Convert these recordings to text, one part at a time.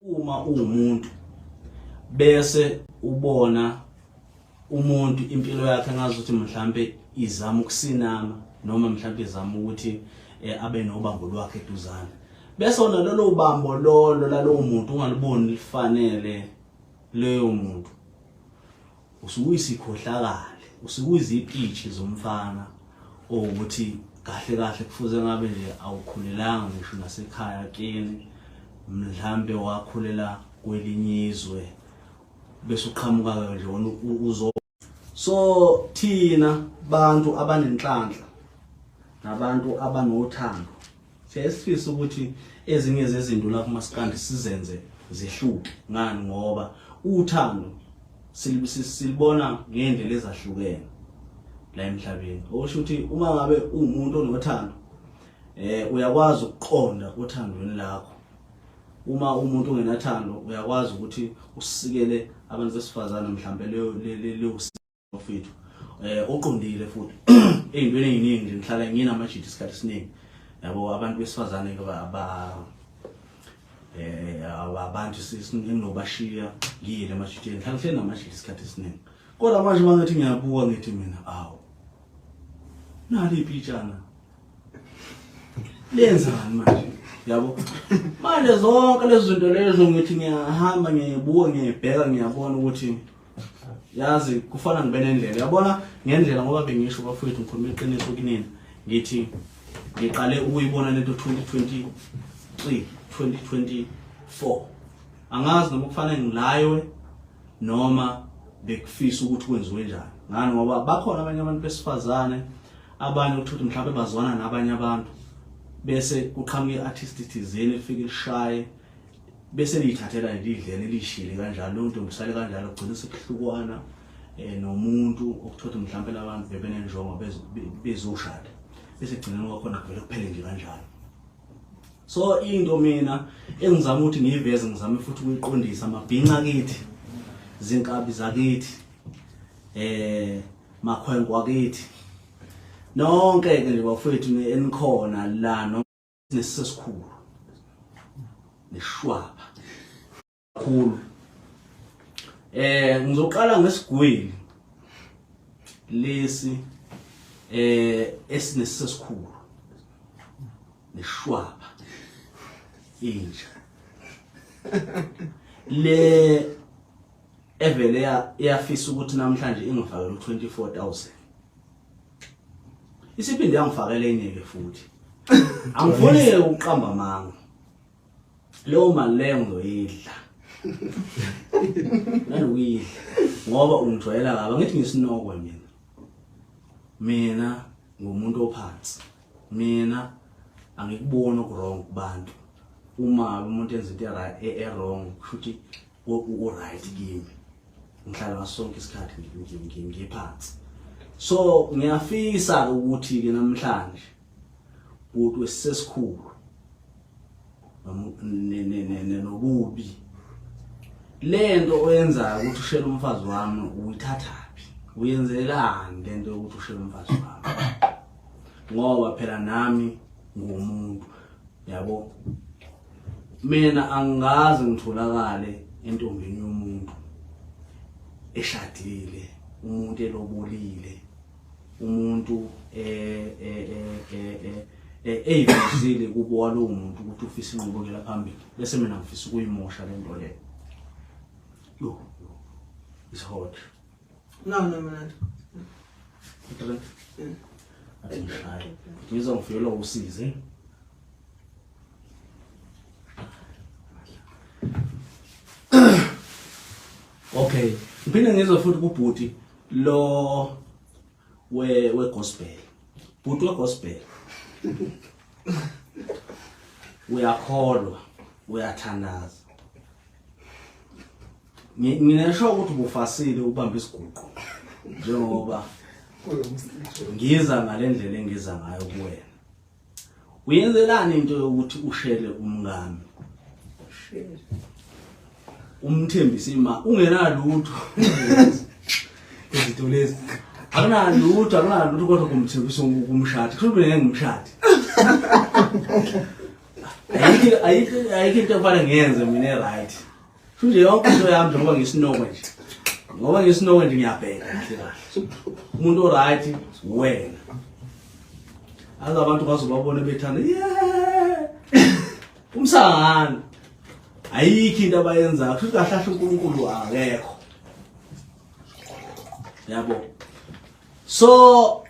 Uma uwumuntu bese ubona umuntu impilo yakhe ngazi ukuthi mhlambe izama ukusinama noma mhlambe izama ukuthi eh, abe nobambo lwakhe eduzane bese wona lolo bambo lolo lalowo muntu ungaliboni lifanele leyo muntu usuke uyisikhohlakali usuke uyizipitshi zomfana owukuthi kahle kahle kufuze ngabe nje awukhulelanga ngisho nasekhaya kini mhlambe wakhulela kwelinye izwe bese uqhamuka nje wona uzo so thina bantu abanenhlanhla nabantu abanothando Siyasifisa ukuthi ezinye zezinto la kumaskandi sizenze zihluke ngani ngoba uthando silibona ngendlela ezahlukene la emhlabeni okusho ukuthi uma ngabe uwumuntu onothando eh uyakwazi ukuqonda othandweni lakho uma umuntu ungenathando uyakwazi ukuthi usikele abantu besifazane mhlambe leyo leyo mfethu eh oqondile futhi eyintweni eziningi nje ngihlala nginamajidi isikhathi esiningi yabo abantu besifazane ke ba eh abantu enginobashiya ngiyile emajidini ngihlala ngihleli namajidi isikhathi esiningi kodwa manje uma ngithi ngiyabuka ngithi mina awu nali ipitshana lenzani manje yabo manje zonke lezi zinto lezo ngithi ngiyahamba ngiyibuka ngiyibheka ngiyabona ukuthi yazi kufana ngibe nendlela yabona ngendlela ngoba bengisho bafowethu ngikhuluma iqiniso kunina ngithi ngiqale ukuyibona lento 2023 2024 angazi noma kufanele ngilaywe noma bekufisa ukuthi kwenziwe njani ngani ngoba bakhona abanye abantu besifazane abanye ukuthi mhlawumbe bazwana nabanye abantu bese kuqhamuka i-artist thizeni efike ishaye bese liyithathela nje lidlele lishile kanjalo leyo ntombi isale kanjalo kugcina sekuhlukwana eh nomuntu okuthothi mhlawumbe labantu bebenenjongo bezoshada bese gcineni kwakhona kuvele kuphele nje kanjalo so into mina engizama ukuthi ngiyiveze ngizame futhi ukuyiqondisa amabhinca kithi zinkabi zakithi eh makhwenkwe akithi nonke ke nje bafowethu enikhona la nesesikhulu neshwaba kakhulu eh ngizoqala ngesigwili lesi eh esinesesikhulu neshwaba inja le evele yafisa ukuthi namhlanje ingifakele u24000 Isiphinde yangifakela enye ke futhi. Angifuni ke ukuqamba amanga. Leyo mali leyo ngizoyidla. Nalokuyidla ngoba ungijwayela kabi ngithi ngisinokwe mina. Mina ngumuntu ophansi. Mina angikuboni okurong kubantu. Uma umuntu enza into e-wrong kusho ukuthi u-right kimi. Ngihlala ngaso sonke isikhathi ngiphansi. So ngiyafisa ukuthi ke namhlanje bhuti wesesikhulu nobubi lento oyenzayo ukuthi ushele umfazi wami uyithathaphi uyenzelani lento yokuthi ushele umfazi wami ngoba phela nami ngumuntu yabo mina angikaze ngitholakale entombini yomuntu eshadile umuntu elobolile umuntu eh eh eh eh eyivezile kubo walowo muntu ukuthi ufisa inqubekela phambili bese mina ngifisa ukuyimosha lento leyo yo is hot no no mina athi ngishaye ngizwa ngifikelwa usizi Okay, ngiphinde ngizwe futhi kubhuti lo we we gospel. Bhuti we gospel. Uyakholwa, uyathandaza. Nginesho ukuthi ubufasile ubamba isiguqo njengoba ngiza ngalendlela engiza ngayo kuwena. Uyenzelani into yokuthi ushele umngami? Ushele. Umthembise ima ungenalutho. Izinto lezi. Akunalutho, akunalutho kodwa kumthembisa ukumshada. Kusho ukuthi ngeke ngimshade. Ayikho ayikho ayikho into ekufanele ngiyenze mina e-right. Sho nje yonke into yami njengoba ngisinokwe nje. Ngoba ngisinokwe nje ngiyabheka kahle kahle. Umuntu o-right wena. Aze abantu bazobabona bethanda yeah. Umsangano. Ayikho into abayenzayo. Kusho kahle kahle uNkulunkulu akekho. Yabo. So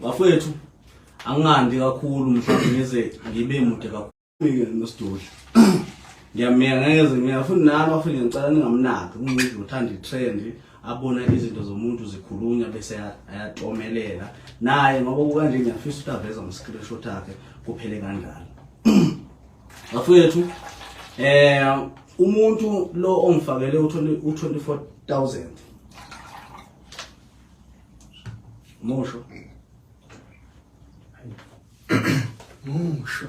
bafowethu angingandi kakhulu mhlawumbe ngize ngibe mude kakhulu ke nosidudla. Ngiyamiyeka ngeke ngiyeka futhi nami bafike ngicela ningamnaki umuntu uthanda i-trend abona izinto zomuntu zikhulunywa bese ayatomelela naye ngoba kukanje ngiyafisa ukuthi aveze ama-screenshot akhe kuphele kanjalo. Bafowethu umuntu lo ongifakele u-24,000 musho Musho.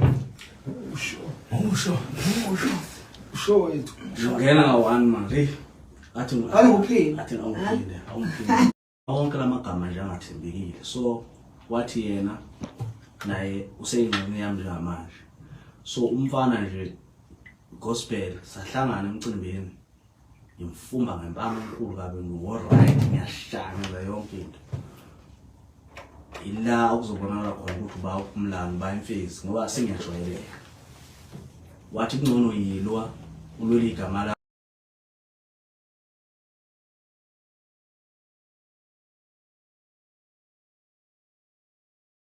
Musho. Musho. Musho. Usho wethu. Ngena nga-one manje athi Awuphinde. athi awuphinde awuphinde wonke lamagama nje angathembekile so wathi yena naye useyingxenye yami njengamanje so umfana nje gospel sahlangana emcimbini ngimfumba ngempama enkulu kabi ngiwo-right ngiyashaya ngenza yonke into ila okuzobonakala khona ukuthi uba uphumlani uba imfezi ngoba sengiyajwayeleka wathi kungcono yilwa ulwela igama la.